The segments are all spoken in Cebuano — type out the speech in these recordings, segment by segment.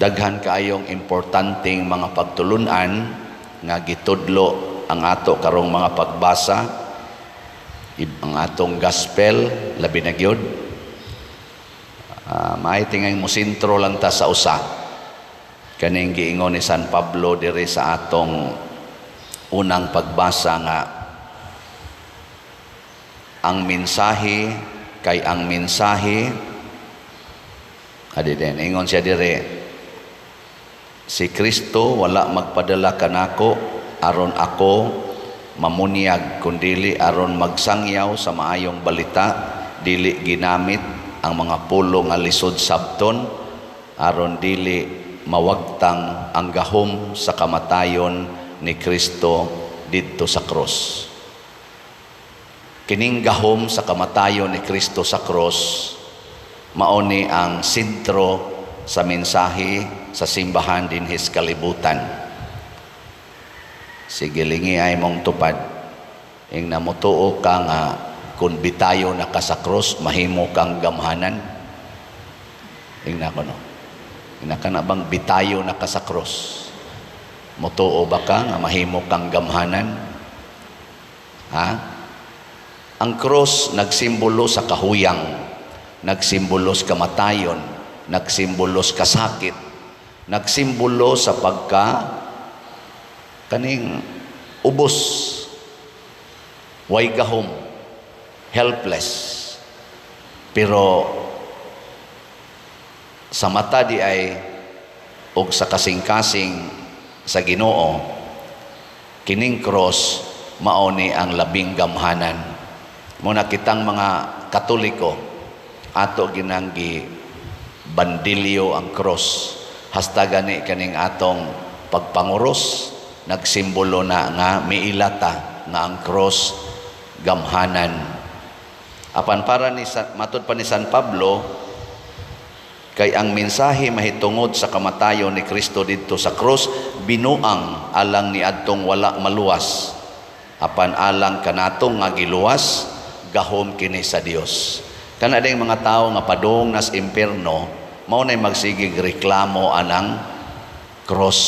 Daghan kaayong importanteng mga pagtulunan nga gitudlo ang ato karong mga pagbasa, ang atong gospel labi na gyud. Maay tingay mo sentro lang ta sa usa kaning giingon ni San Pablo diri sa atong unang pagbasa nga ang mensahe kay ang mensahe adi din ingon siya diri, si Kristo wala magpadala kanako aron ako mamunyag, kundili aron magsangyaw sa maayong balita, dili ginamit ang mga pulong nga lisod sabton, aron dili mawagtang ang gahom sa kamatayon ni Kristo didto sa cross. Kining gahom sa kamatayon ni Kristo sa cross mao ni ang sentro sa mensahe sa simbahan dinhi sa kalibutan. Sige, lingi ay mong tupad. Ing namutuo ka nga kung bitayo na ka sa cross, mahimo kang gamhanan? Ingna ko, no? Ingna ka na bang bitayo na ka sa cross? Mutuo ba ka nga mahimo kang gamhanan? Ha? Ang cross nagsimbolo sa kahuyang, nagsimbolo sa kamatayon, nagsimbolo sa kasakit, nagsimbolo sa pagka kaning ubos, way gahom, helpless. Pero sa mata di ay og sa kasing-kasing sa Ginoo, kining cross mao ni ang labing gamhanan. Muna kitang mga Katoliko, ato ginang gi bandilyo ang cross. Hasta gani kaning atong pagpanguros nagsimbolo na nga miilata nga ang cross gamhanan. Apan para ni matud pa ni San Pablo, kay ang mensahe mahitungod sa kamatayon ni Kristo didto sa cross binuang alang ni adtong wala maluwas, apan alang kanatong nga giluwas, gahom kini sa Dios. Kana ding mga tawo nga padung nas impierno, mao nay magsigig reklamo anang cross.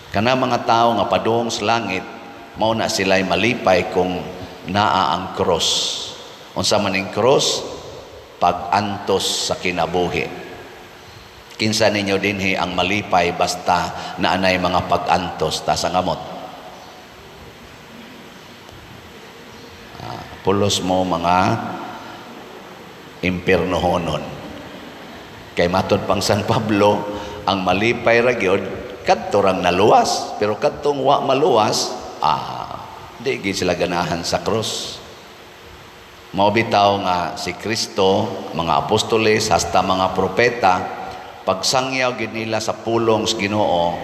Kana mga tawo nga padung sa langit, mao na sila'y malipay kung naa ang cross. Unsa man ning cross? Pag-antos sa kinabuhi. Kinsa ninyo dinhi ang malipay basta naanay mga pag-antos? Taas ang kamot. Pulos mo mga impiernohonon. Kay matod pang San Pablo, ang malipay ra gyud kadto rang naluwas, pero kadtong wa maluwas, di gyud sila ganahan sa cross. Mao bitaw nga si Kristo, mga apostoles, hasta mga propeta, pagsangyaw gid nila sa pulong sa Ginoo,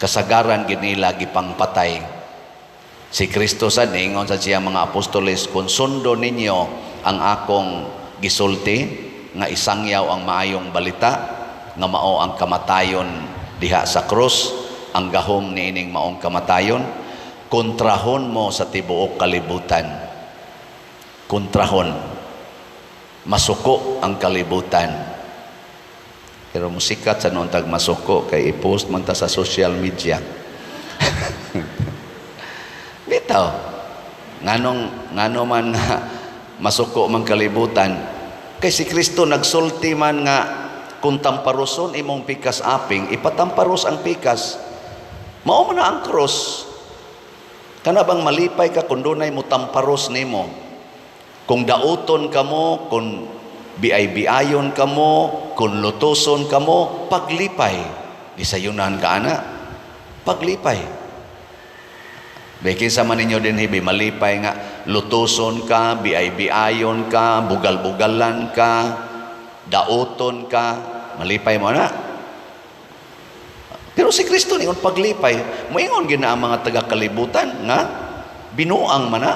kasagaran gid nila gipangpatay. Si Kristo sa ningon sa siya mga apostoles, "Kung sundo ninyo ang akong gisulti nga isangyaw ang maayong balita nga mao ang kamatayon diha sa krus, ang gahom niining maong kamatayon, kontrahon mo sa tibuok kalibutan." Kontrahon, masuko ang kalibutan. Pero musikat sa noon tag masuko kay i-post man ta sa social media. Bitaw, nganong ngano man nga masuko man kalibutan? Kay si Kristo nagsulti man nga kung tamparuson imong pikas aping, ipatamparos ang pikas. Mao man na ang cross. Kana bang malipay ka kung dunay mo tamparos nimo? Kung dauton kamo, kung biay-biayon kamo, kung lutuson kamo, paglipay. Gisayunan ka ana. Paglipay. Bekin sa man ninyo din hibi, malipay nga lutuson ka, biay-biayon ka, bugal-bugalan ka, dauton ka, malipay mo na? Pero si Kristo ningon paglipay, moingon gyud na ang mga taga-kalibutan nga binuang man na.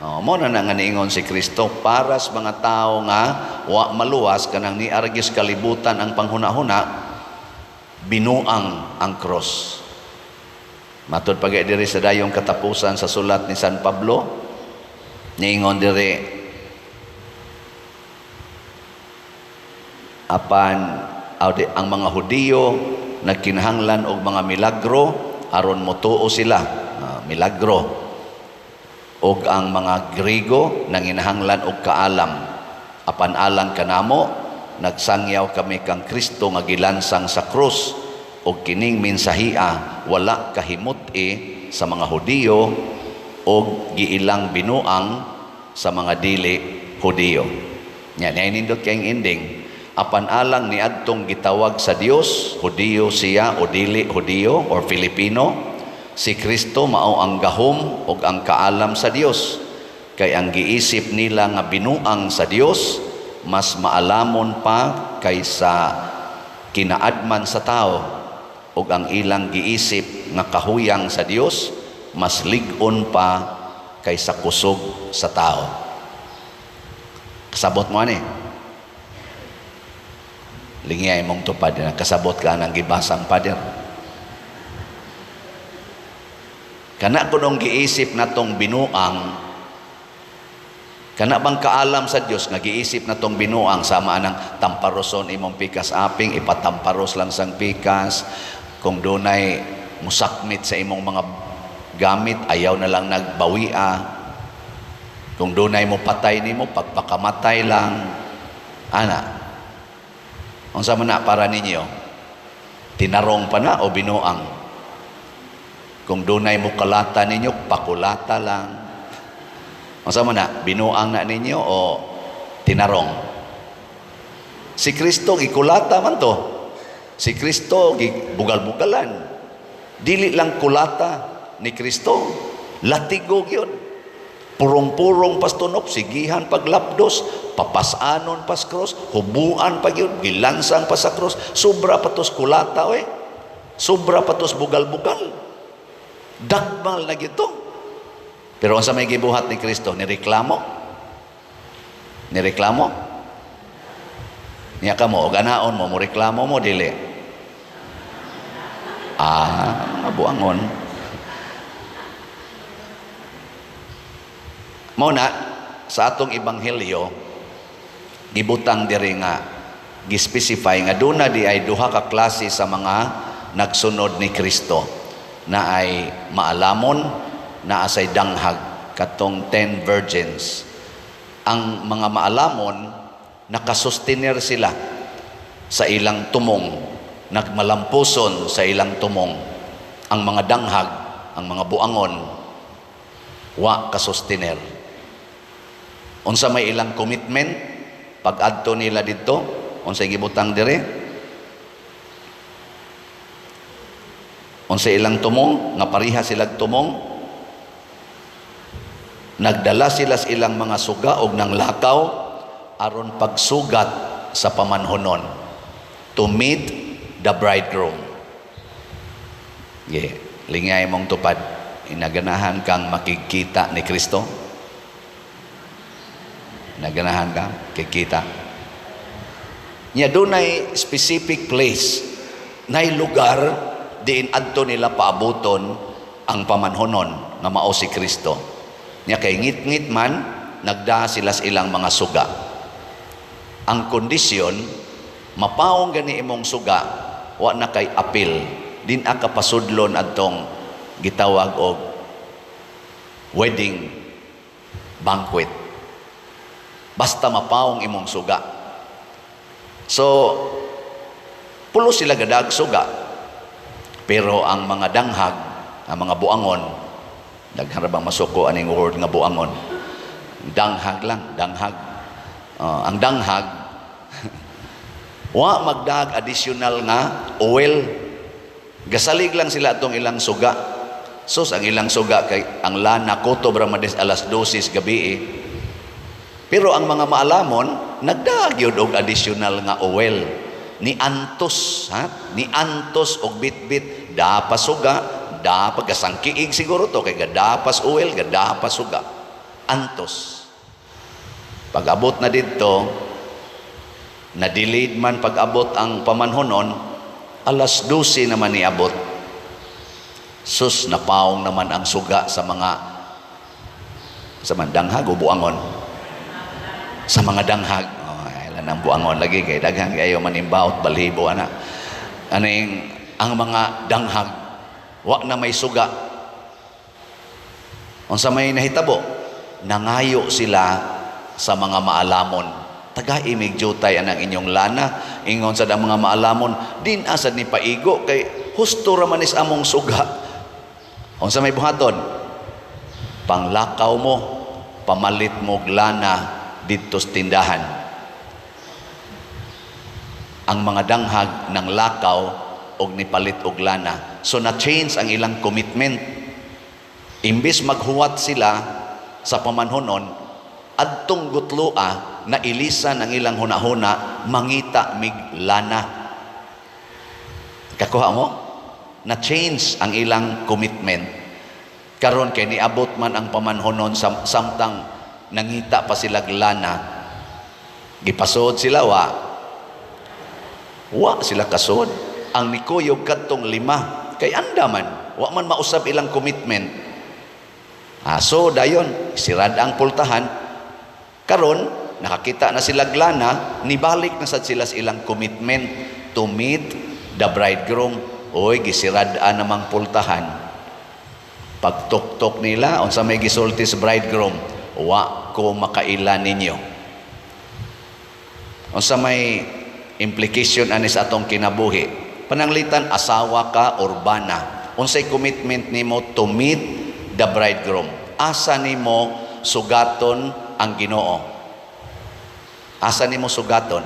Oh, mo na nga niingon si Kristo para sa mga tao nga wa maluwas, kanang niargis kalibutan ang panghuna-huna, binuang ang cross. Matod pa diri sa dayong katapusan sa sulat ni San Pablo, niingon diri, apan Ang mga Hudiyo nagkinahanglan og mga milagro aron motuo sila. Ah, milagro. Og ang mga Griego nanginahanglan og kaalam. Apan alang kanamo, nagsangyaw kami kang Kristo nga gilansang sa krus, og kining mensahia wala kahimut-i sa mga Hudiyo og giilang binuang sa mga dili Hudiyo. Nya nindot kayong ending. Apan alang niadtong gitawag sa Dios, Hudiyo siya o dili Hudiyo or Filipino, si Kristo mao ang gahom ug ang kaalam sa Dios. Kay ang giisip nila nga binuang sa Dios mas maalamon pa kaysa kinaadman sa tao, ug ang ilang giisip nga kahuyang sa Dios mas lig-on pa kaysa kusog sa tao. Kasabot mo ani? Lingiyay mong tupad na kasabot ka ng gibasang pader. Kana kunong giisip natong binuang, kana bang kaalam sa Dios nga giisip natong binuang, sama anang tamparoson imong pikas aping, ipatamparos lang sang pikas, kung dunay musakmit sa imong mga gamit, ayaw na lang nagbawia, kung dunay mo patay nimo, pagpakamatay lang, ana. Unsa man na para ninyo? Tinarong pa na o binuang? Kung dunay mo kalata ninyo, pakulata lang. Unsa man na? Binuang na ninyo o tinarong? Si Kristo gikulata man to. Si Kristo gibugal-bugalan. Dili lang kulata ni Kristo, latigo gyud. Purong-purong pastunok, sigihan paglapdos, papasanon pas cross, hubuan pa gyud, gilansang pa sa cross, sobra pa tos kulata oy. Sobra pa tos bugal-bugal. Dakmal na gyud to. Pero unsa may gibuhat ni Kristo? Nireklamo? Nireklamo? Niya kamo, og anaon mo, mo reklamo mo dili. Ah, mga buangon. Mao na sa atong ebanghelyo gibutang diri nga gispecify nga duna di ay duha ka klase sa mga nagsunod ni Kristo, na ay maalamon, na asay danghag, katong 10 virgins. Ang mga maalamon, nakasustener sila sa ilang tumong, nagmalampuson sa ilang tumong. Ang mga danghag, ang mga buangon, wa kasustener. Unsa may ilang commitment pag-adto nila didto? Unsa gibutang dire? Unsa ilang tumong nga pareha silag tumong? Nagdala sila sa ilang mga suga og nanglakaw aron pagsugat sa pamanhonon, to meet the bridegroom. Yeah. Lingay mong tupad, inaganahan kang makikita ni Kristo? Naganahan ka, kikita. Nya dunay specific place, nay lugar diin adto nila paabuton ang pamanhonon nga mao si Kristo. Nya kay ngit-ngit man, nagdaa sila sa ilang mga suga. Ang kondisyon, mapaong gani imong suga, wa na kay apil, din aka pasudlon adtong gitawag og wedding banquet. Basta mapaong imong suga. So, pulo sila gadag suga. Pero ang mga danghag, ang mga buangon, daghan ra bang masuko aning word nga buangon? Danghag lang, danghag. Ang danghag, wa magdag additional nga oil. Gasalig lang sila atong ilang suga. Sus, ang ilang suga kay ang lana kutob ra man des alas 12 gabi eh. Pero ang mga maalamon, nagdaag yun og additional nga oil. Ni antos, ha? Ni antos og bitbit, dapas suga, dapas gasangkiig siguro to kay gadapas oil, gadapas suga. Antos. Pag-abot na didto, na-delayed man pag-abot ang pamanhonon, alas 12 naman niabot. Sus, napaong naman ang suga sa mga sa man danghag o buangon? Sa mga danghag. Oh, ay, Kanang buangon lagi kay daghan kayo manimbaot balhibo ana. Aning ang mga danghag wa na may suga. Unsa may nahitabo? Nangayo sila sa mga maalamon. "Tagai mig jutay anang inyong lana." Ingon sa mga maalamon, "Din asad ni paigo kay husto ra man is among suga." Unsa may buhaton? "Panglakaw mo, pamalit mo lana didto sa tindahan." Ang mga danghag nanglakaw og nipalit og lana. So na-change ang ilang commitment. Imbis maghuwat sila sa pamanhonon, adtong gutloa na ilisan ang ilang hunahuna, "Mangita mig lana." Kakuha mo? Na-change ang ilang commitment. Karon kay niabot man ang pamanhonon, samtang nangita pa sila lana, gipasod sila, wa? Wa sila kasod. Ang nikuyog kadtong lima kay andaman, wa man mausab ilang commitment. Ah, so dayon sirad ang pultahan. Karon nakakita na sila lana, nibalik na sad sila sa ilang commitment to meet the bridegroom. Oy, gisirad namang pultahan. Pagtuktok nila, unsa may gisulti sa bridegroom? "Wa ko makaila ninyo." Unsa may implication ani sa atong kinabuhi? Pananglitan asawa ka or bana, unsay commitment nimo to meet the bridegroom? Asa nimo sugaton ang Ginoo? Asa nimo sugaton?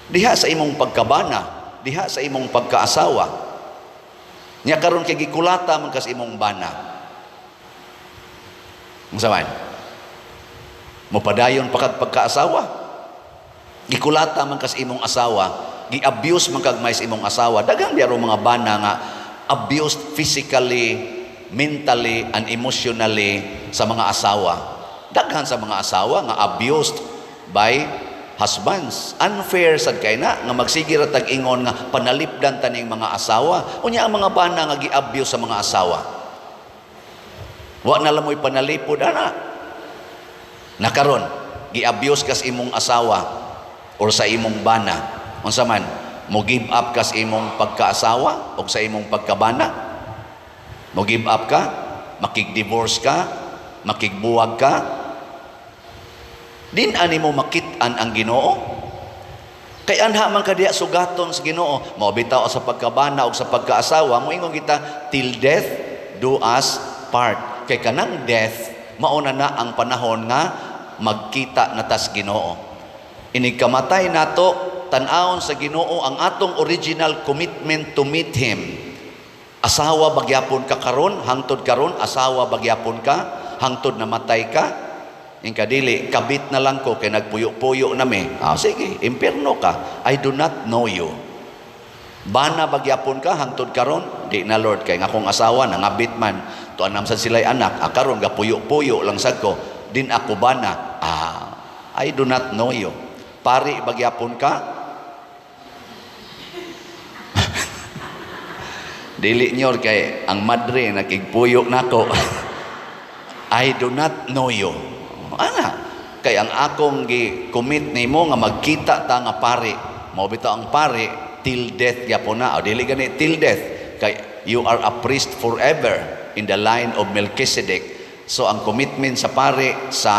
Diha sa imong pagkabana, diha sa imong pagkaasawa. Nya karon kay gikulata man kas imong bana. Unsa man? Mopadayon pa kag pagkaasawa? Gikulata man kas imong asawa, gi-abuse man kag may sa imong asawa. Daghang biyaro mga bana nga abused physically, mentally and emotionally sa mga asawa. Daghan sa mga asawa nga abused by husbands. Unfair sad kay na nga magsige ra tag ingon nga panalipdan taning mga asawa. Unya ang mga bana nga gi-abuse sa mga asawa, wa na lang mo'y panalipod ana. Nakaron gi-abuse kas imong asawa or sa imong bana, unsa man, mo give up kas imong pagkaasawa o sa imong pagkabana? Mo give up ka? Makig-divorce ka? Makigbuwag ka? Din ani mo makit-an ang Ginoo? Kay anha man ka diha sugaton sa Ginoo. Mao bitaw sa pagkabana o sa pagkaasawa, moingon kita, "Till death do us part." Kay kanang death, mauna na ang panahon nga magkita na tas Ginoo. Inig kamatay nato, tan-awon sa Ginoo ang atong original commitment to meet Him. Asawa bagyapon ka karon, hangtod karon asawa bagyapon ka, hangtod namatay ka. Yung kadili, "Kabit na lang ko kay nagpuyo-puyo na mi." Ah, sige, impierno ka. I do not know you. Bana bagyapon ka hangtod karon? "Di na, Lord, kay nga akong asawa nangabit man. Tuan sad sila'y anak. Ah, karon gapuyo-puyo lang sad ko. Din ako bana." Ah, I do not know you. Pari bagyapon ka? "Dili nyor kay ang madre nakigpuyo nako." I do not know you. Ana, kay ang akong gi-commit nimo nga magkita ta nga pari. Mao bitaw ang pari till death gyapon na. O dili gani till death kay you are a priest forever in the line of Melchizedek. So ang commitment sa pari sa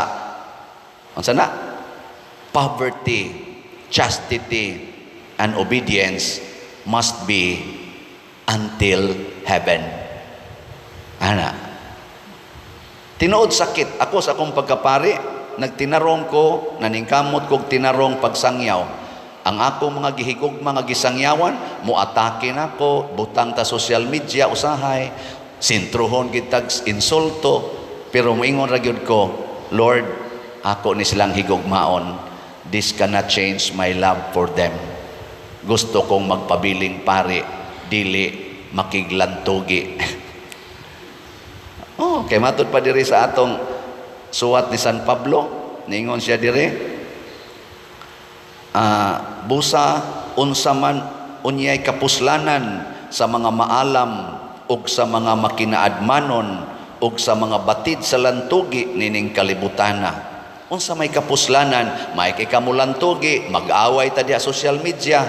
unsa na? Poverty, chastity, and obedience must be until heaven. Ana. Tinuod sakit. Ako sa akong pagkapari, nagtinarong ko, naningkamot kog tinarong pagsangyaw. Ang akong mga gihigog, mga gisangyawan, moatake nako, butang ta social media usahay, sintruhon kitag insulto, pero moingon ra gyud ko, "Lord, ako ni silang higugmaon. This cannot change my love for them." Gusto kong magpabiling pari, dili makiglantugi. Oh, kay matud pa diri sa atong suwat ni San Pablo, niingon siya diri, busa unsa man unyay kapuslanan sa mga maalam ug sa mga makinaadmanon ug sa mga batid sa lantugi nining kalibutana. Unsa may kapuslanan, may kay kamulantugi, mag-away ta diha social media,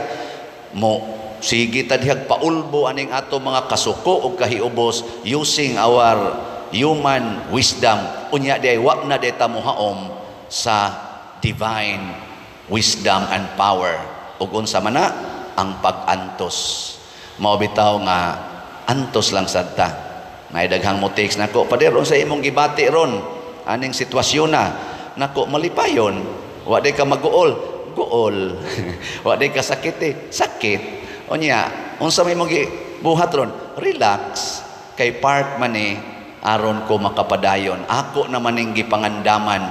mo sige ta diha paulbo aning ato mga kasuko ug kahiubos using our human wisdom. Unya diay wa na diay ta mohaom sa divine wisdom and power. Ug unsa man na ang pag-antos. Mao bitaw nga antos lang sad ta. May daghang mo text nako, "Pader, unsa imong gibati ron aning sitwasyon na?" Nako, malipayon. Wa day ka maguol, guol. Wa day ka sakit eh, sakit. Unya, unsa may imong gibuhat ron? Relax. Kay part man ni aron ko makapadayon. Ako naman ning gipangandaman.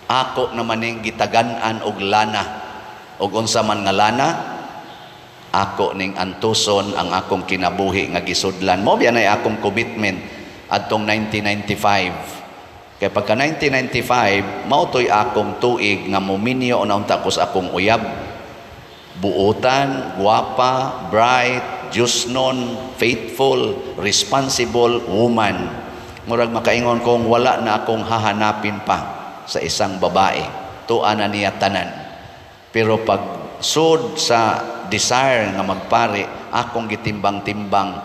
Ako naman ning gitagan-an og lana. Og unsa man nga lana, ako ning antuson ang akong kinabuhi nga gisudlan. Mao biya nay akong commitment adtong 1995. Kay pagka 1995, mao to'y akong tuig nga muminyo na unta ko sa akong uyab. Buutan, guwapa, bright, Diyosnon, faithful, responsible woman. Murag makaingon kong wala na akong hahanapin pa sa isang babae. Tuwa na niya tanan. Pero pag sud sa desire nga magpari, akong gitimbang-timbang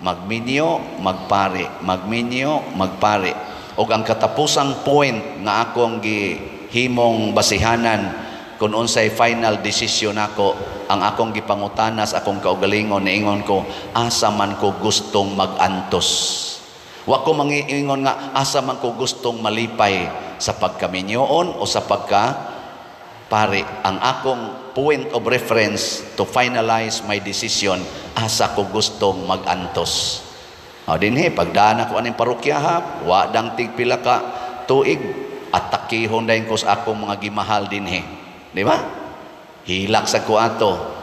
magminyo, magpari, magminyo, magpari. Og ang katapusang point nga akong gihimong basihanan kung unsay final decision nako, ang akong gipangutana sa akong kaugalingon, niingon ko, "Asa man ko gustong magantos?" Wa ko mangiingon nga asa man ko gustong malipay, sa pagkaminyoon o sa pagka pari. Ang akong point of reference to finalize my decision, asa ko gustong magantos? O dinhi pagdaan ako aning parokya ha, wa dang tigpila ka tuig, atakihon dayon ko sa akong mga gimahal dinhi. Di ba? Hilak sa ko ato.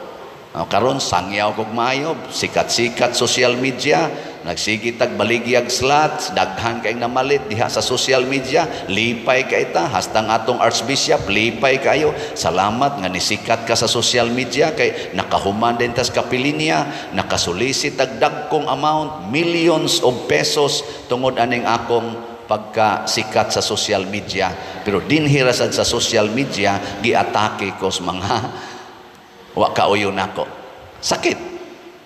O, karon sangyaw kog maayo, sikat-sikat social media, nagsige tag baligyag slots, daghan kay namalit diha sa social media, lipay kay ta, hastang atong archbishop lipay kayo. Salamat nga nisikat ka sa social media kay nakahuman din tas kapilinya, nakasolicit tag dagkong amount, millions of pesos tungod aning akong pagkasikat sa social media. Pero dinhi ra sad sa social media giatake ko sa mga wa kauyo nako. Sakit.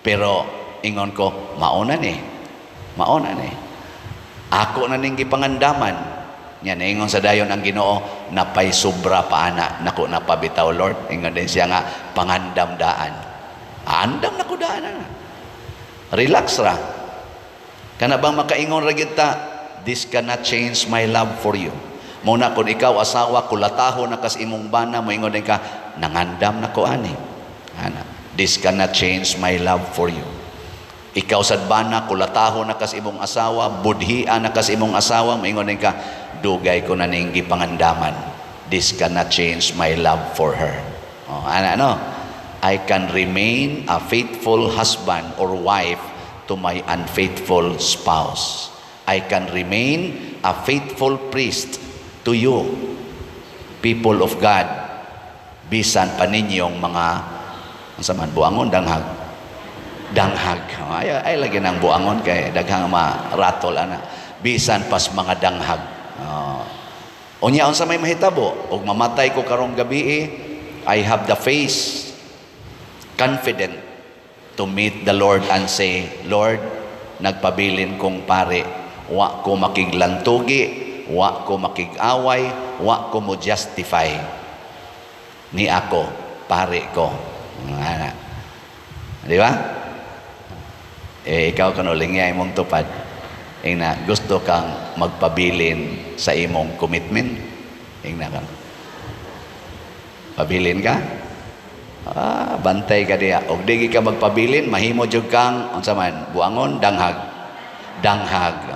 Pero ingon ko, mauna ni. Mauna ni. Ako na ning gipangandaman. Nya niingon sa dayon ang Ginoo, "Napay sobra pa ana." Nako napabitaw, Lord. Ingon din siya nga pangandam daan. Andam na ko daan ana. Relax ra. Kana bang makaingon ra gyud ta, "This cannot change my love for you." Muna kung ikaw asawa, kulataho na kas imong bana, moingon din ka, "Nangandam na ko ani." Ana, "This cannot change my love for you." Ikaw sad bana, kulataho na kas imong asawa, budhian na kas imong asawa, moingon din ka, "Dugay ko na ning gipangandaman. This cannot change my love for her." Oh, ana no? I can remain a faithful husband or wife to my unfaithful spouse. I can remain a faithful priest to you, people of God, bisan pa ninyong mga unsa man, buangon, danghag, danghag. Ay, ay lagi nang buangon kay daghang maratol ana. Bisan pas mga danghag. Oh. Unya unsa may mahitabo og mamatay ko karong gabi, I have the face confident to meet the Lord and say, "Lord, nagpabilin kong pare, wa ko makiglantugi, wa ko makig-away, wa ko mo justify. Ni ako, pare ko." Ana. Di ba? Eh, ikaw kano lingya imong tupad. Ingna, gusto kang magpabilin sa imong commitment. Ingna ka. Pabilin ka? Ah, bantay ka diya. Og di ka magpabilin, mahimo jud kang unsa man, buangon, danghag. Danghag.